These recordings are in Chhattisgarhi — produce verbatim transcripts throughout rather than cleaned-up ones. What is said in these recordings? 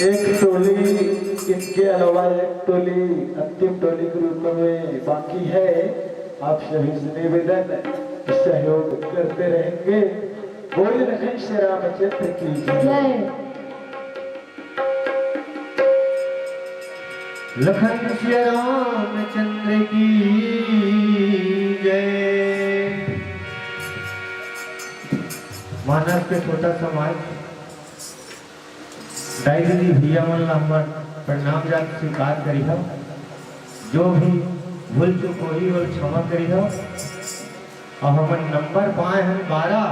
एक टोली, इनके अलावा एक टोली अंतिम टोली के रूप में बाकी है। आप सभी से निवेदन, सहयोग करते रहेंगे। बोल लखन श्री रामचंद्र की जय। जय। लखन श्री रामचंद्र की जय। मानस के छोटा समाज, दाई दीदी भैया मन ला हमर प्रणाम जात स्वीकार करिहव। जो भी भूल चूक होही, ओला क्षमा करिहव। अउ हमन नंबर पाए हन बारह,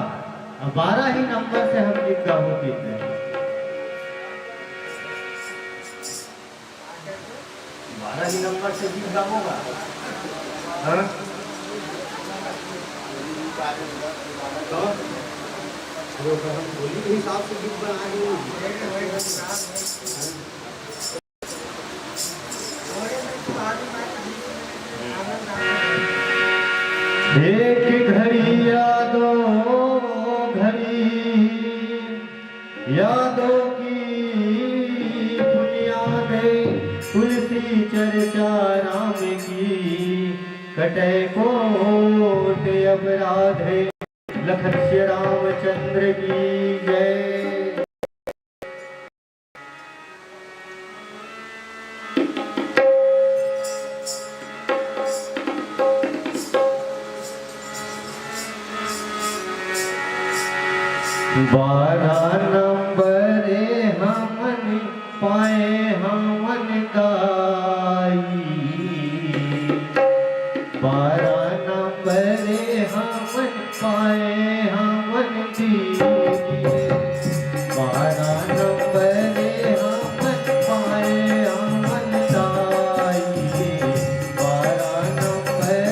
अउ बारह ही नंबर से हम गीत गाबो कहिथे। बारह ही नंबर से गीत गाबो गा। हाँ? तो, तो हम बोली के हिसाब से गीत बनाए हन। एक घड़ी या दो घड़ी यादों की दुनिया में, तुलसी चर्चा राम की, कटे कोट अपराध है। लखन श्री रामचंद्र की जय। बारह नंबर हमन पाए हमन दाई, बारह नंबर हमन पाए हमन दीदी, बारह नंबर हमन पाए हमन दाई, बारह नंबर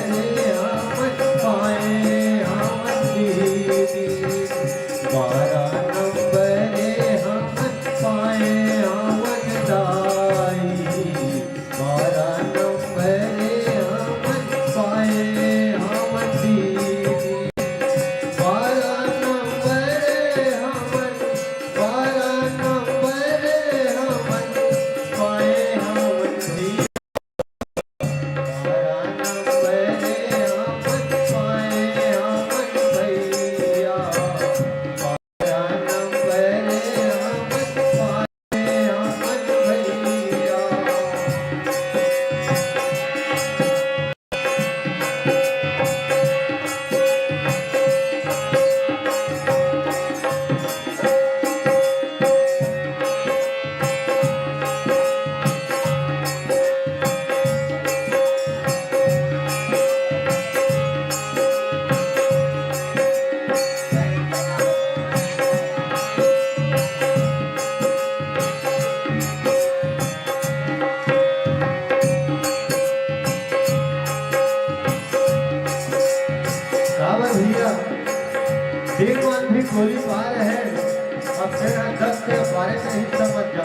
हमन पाए हमन दीदी, बारह नंबर हमन पाए हमन दाई। बारह नंबर हमन पाए हमन दीदी, बारह नंबर हमन, बारह नंबर हमन पाए हमन दीदी, बारह नंबर हमन पाए हमन भैया। काबर भैया, दिन मन भी कोली पार है, अब तेरा दस के बारे में ही समझ जा।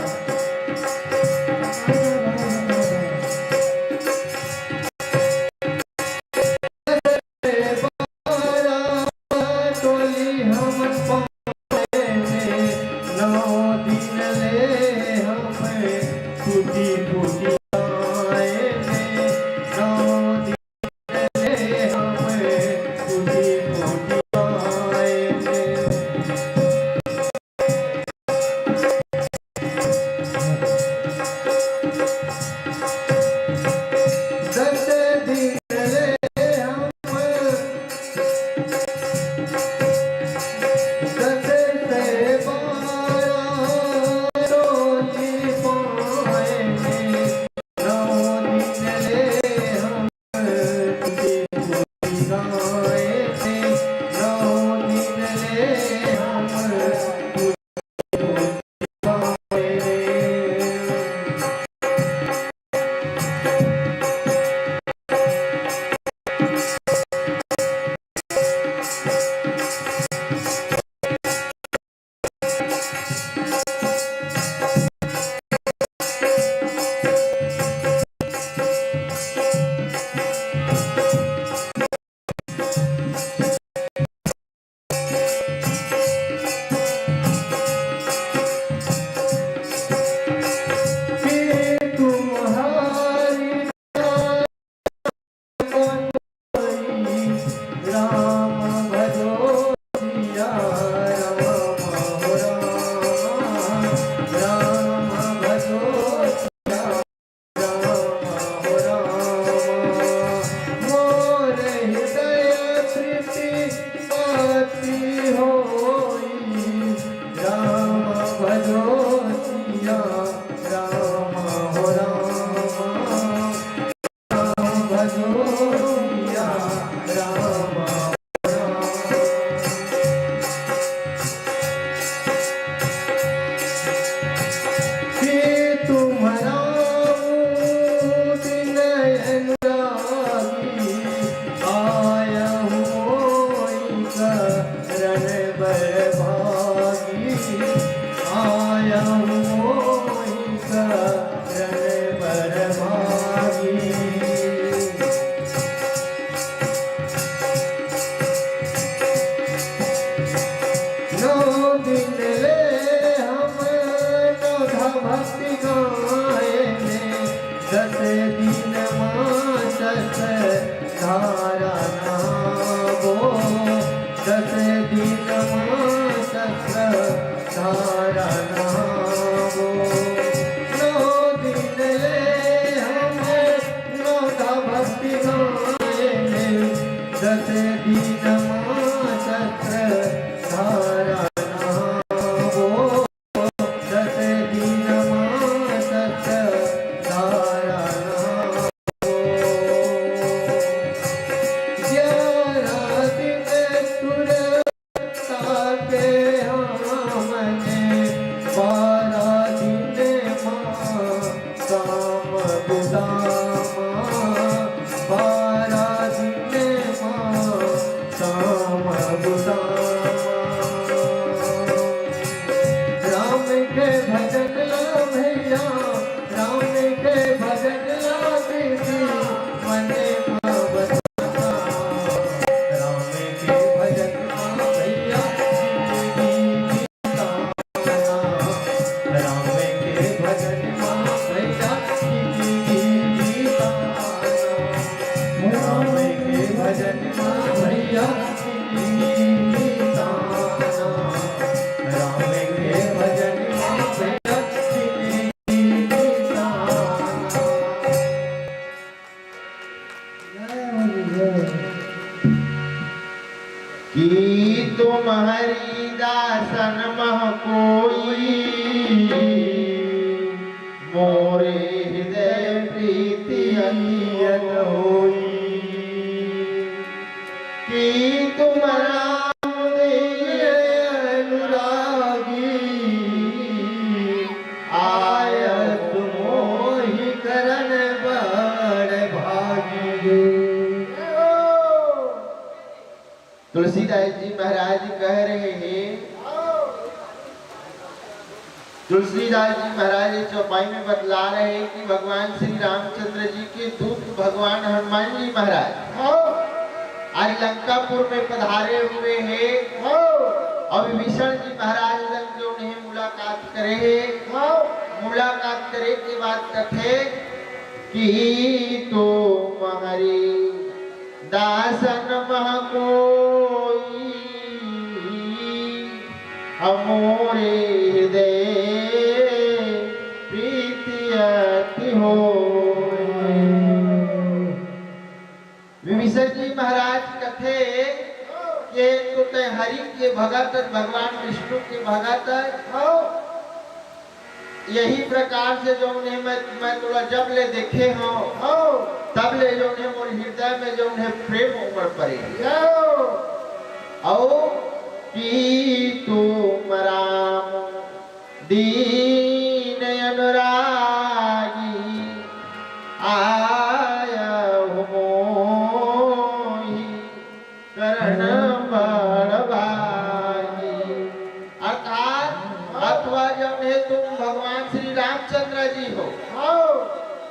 दस दिन मा शस्त्र धारा ना हो, दस दिन मा शस्त्र धारा ना हो। ग्यारह दिन तुरंता के हमने, बारह दिन मा काम गुदामा, बारह दिन मा काम गुदामा। राम के भजन ला भैया, राम के भजन ला दीदी, मने मा बसाना। राम के भजन मा भैया, जिंदगी बिताना। राम के भजन मा भैया, जिंदगी बिताना। राम के भजन मा भैया, जिंदगी बिताना। राम के भजन मा भैया, जिंदगी बिताना। कि तुम्हरी दासन मह कोई, मोरे हृदय प्रीति अति अन होई। कि तुम राम दीन अनुरागी, आयस मोहि करण बड़ भागी। तुलसीदास जी महाराज कह रहे हैं, तुलसीदास जी महाराज ये चौपाई में बतला रहे हैं कि भगवान श्री रामचंद्र जी के दूत भगवान हनुमान जी महाराज हाँ। आज लंकापुर में पधारे हुए हैं हाँ। और विभीषण जी महाराज संग जो उन्हें मुलाकात करे हैं हाँ। मुलाकात करे के बाद कथे कि तुम्हरी दासन मह कोई, अमोरे हृदय प्रीति अति होई। विभीषण जी महाराज कथे के तो तय हरि के भगत, भगवान विष्णु के भगत, यही प्रकार से जो उन्हें मैं, मैं तोला जब ले देखे हूँ, हाँ। तब ले जो उन्हें मोर हृदय में जो उन्हें प्रेम उमड़ पड़े। जाओ। और कि तुम राम दीन अनुरागी, आयहु मोहि करण बड़ भागी। अर्थात अथवा जौन है तुम भगवान श्री रामचंद्र जी हो, हाँ।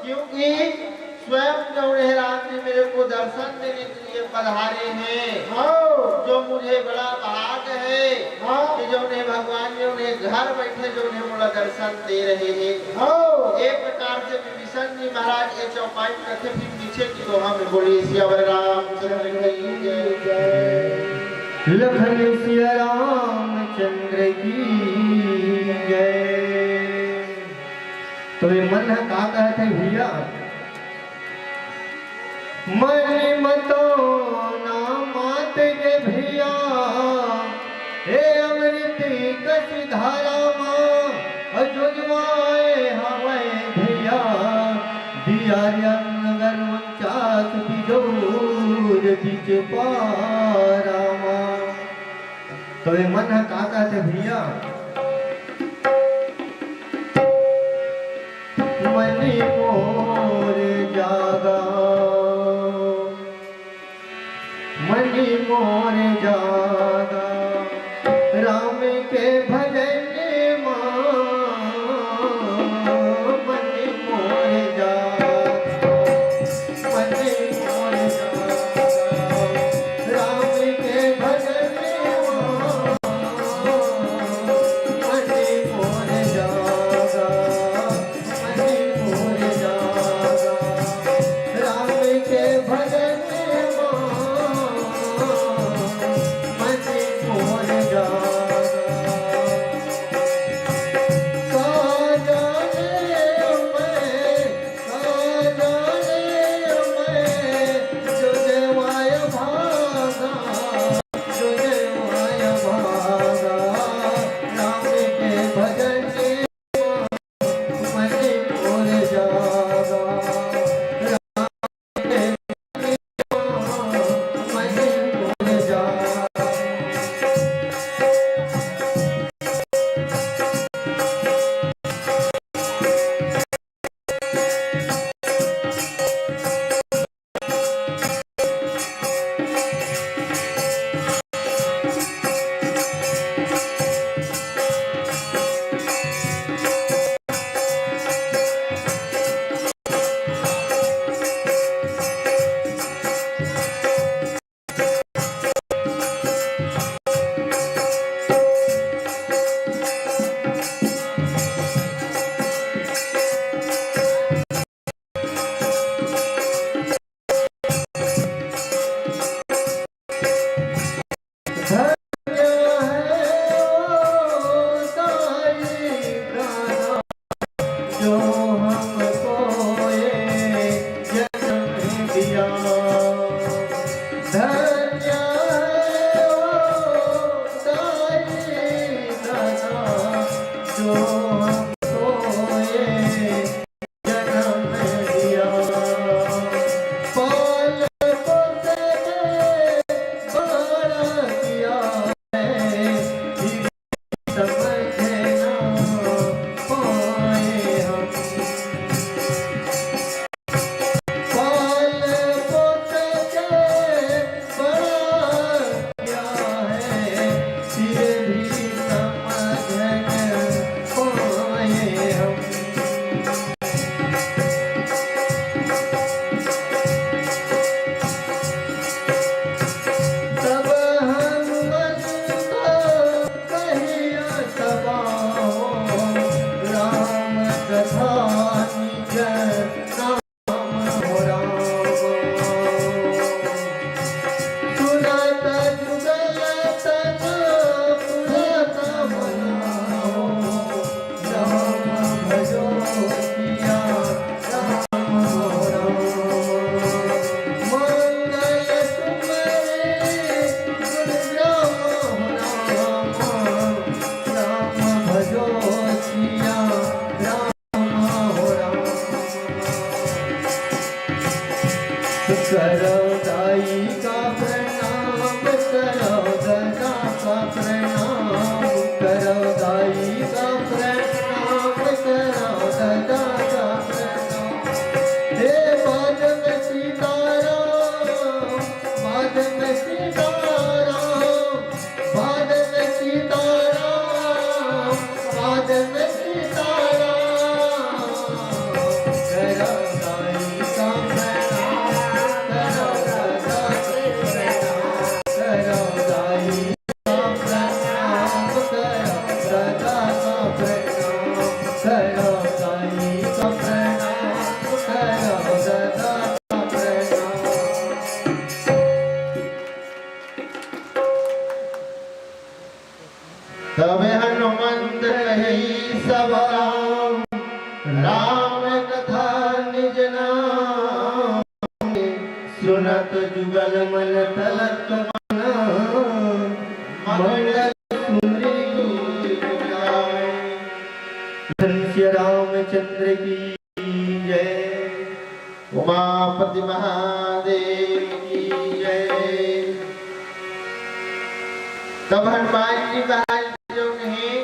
क्योंकि स्वयं जौन है राम जी मेरे को दर्शन देने के लिए पधारे हैं, हाँ। जो मुझे बड़ा भाग है हाँ। कि जौन है भगवान जौन है घर बैठे जौन है मोला दर्शन दे रहे हैं। हाँ। एक प्रकार से विभीषण जी महाराज ये चौपाई रखे, फिर पीछे की दोहा में बोलिए सियावर रामचंद्र की जय। लखन सिया रामचंद्र की जय। तो ये मन ह का कहत है भैया, मन मतो ना मात के भैया, हे अमृत कस धारा मा अजुजवाए हवै भैया, दिया रंग अगर उनचास बिजोर बिच पारा मा। तो ये मन ह का कहत है भैया, मनी मोर जागा, मनी मोर जागा, राम के भजन मा। मनी मोर जागा, मनी मोर जागा, राम के भजन मा। मनी मोर जागा, मनी मोर जागा, राम के भजन मा। मनी धन्य है वो दाई ददा जो हमको ये जन्म दिया। पाल पोस के बड़ा किया है, फिर समझ ना पाए हम। पाल पोस के बड़ा किया है, फिर भी समझ न पाए हम। तब हनुमंत कहिया सबाओ, राम कथा निज नाम हो राम। सुनत जुगल तन पुलक मनाओ, राम भजो सिया राम हो राम। मंगल तुम्हरे गुण ग्राम हो राम, राम भजो सिया राम हो राम। करौ दाई का प्रणाम, करौ ददा का प्रणाम, करौ दाई का प्रणाम, करौ ददा का प्रणाम। हे बाद में सीताराम, बाद में सीताराम, बाद में सीताराम, बाद में सीताराम। करौ दाई का प्रणाम, करौ ददा का प्रणाम, करौ दाई का प्रणाम, करौ ददा का प्रणाम, करौ दाई का प्रणाम, करौ ददा का प्रणाम। तब हनुमंत कही सब राम, राम कथा निज नाम। सुनत जुगल मल तलत मन, मंगल सुनरी गुण गावे। धन श्री रामचंद्र की जय। उमापति महादेव की जय। तब हनुमान जी महाराज जो नहीं,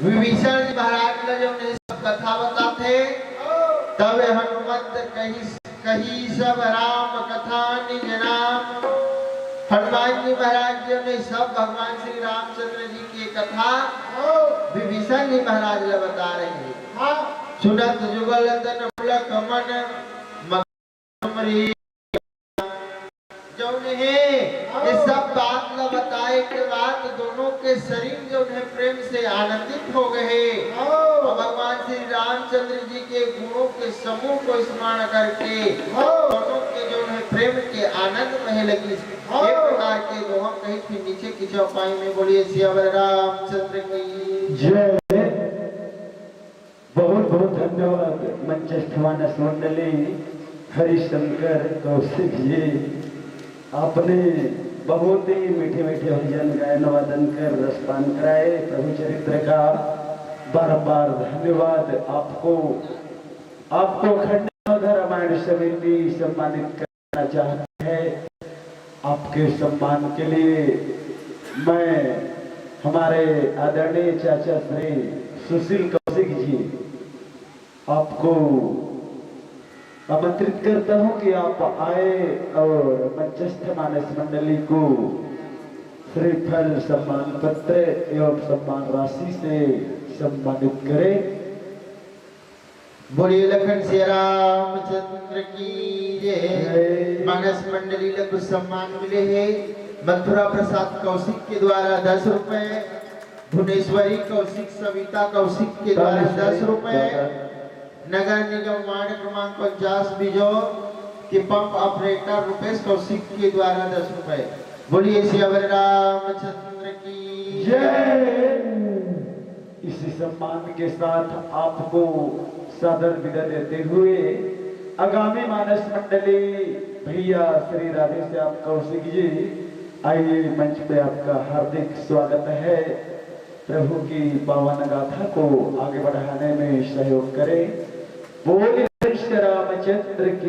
विभीषण जी महाराज ला जो नहीं सब कथा बताथे। तब हनुमंत कही, कही सब राम कथा निज नाम। हनुमान जी महाराज जो नहीं सब भगवान श्री रामचंद्र जी की कथा विभीषण जी महाराज ला बता रहे हैं। हाँ। सुनत जुगल तन पुलक मन, मगन हमरी जौन हे, ये सब बात ला बताए के बाद दोनों के शरीर जौन हे प्रेम से आनंदित हो गए। हाँ। और भगवान श्री रामचंद्र जी के गुणों के समूह को स्मरण करके हाँ। दोनों के जौन हे प्रेम के आनंद में लगी। हाँ। ये प्रकार के जो हम कहीं फिर नीचे की चौपाई में बोलिए सियावर रामचंद्र की जय। बहुत बहुत धन्यवाद मंचस्थ मानस मंडली, हरिशंकर कौशिक जी, आपने बहुत ही मीठे मीठे भजन गायन वादन कर रसपान कराए। प्रभु चरित्र का बारंबार धन्यवाद आपको। आपको अखंड रामायण समिति सम्मानित कर चाहते हैं। आपके सम्मान के लिए मैं हमारे आदरणीय चाचा श्री सुशील कौशिक जी आपको आमंत्रित करता हूं कि आप आए और मंचस्थ मानस मंडली को श्रीफल सम्मान पत्र एवं सम्मान राशि से सम्मानित करें। बोलिए लखन सिया रामचंद्र की जय। जय। मानस मंडली ला कुछ सम्मान मिले हे। मथुरा प्रसाद कौशिक के द्वारा दस रुपए, भुवनेश्वरी कौशिक, सविता कौशिक के द्वारा दस रुपए, नगर निगम वार्ड क्रमांक पचास बिजौर के पंप ऑपरेटर रुपेश कौशिक के द्वारा दस रुपए। बोलिए सियावर रामचंद्र की जय। इसी सम्मान के साथ आपको सादर विदा देते हुए आगामी मानस मंडली भैया श्री राधेश्याम कौशिक जी, आइए, मंच पे आपका हार्दिक स्वागत है। प्रभु की पावन गाथा को आगे बढ़ाने में सहयोग करें। बोल श्री रामचंद्र की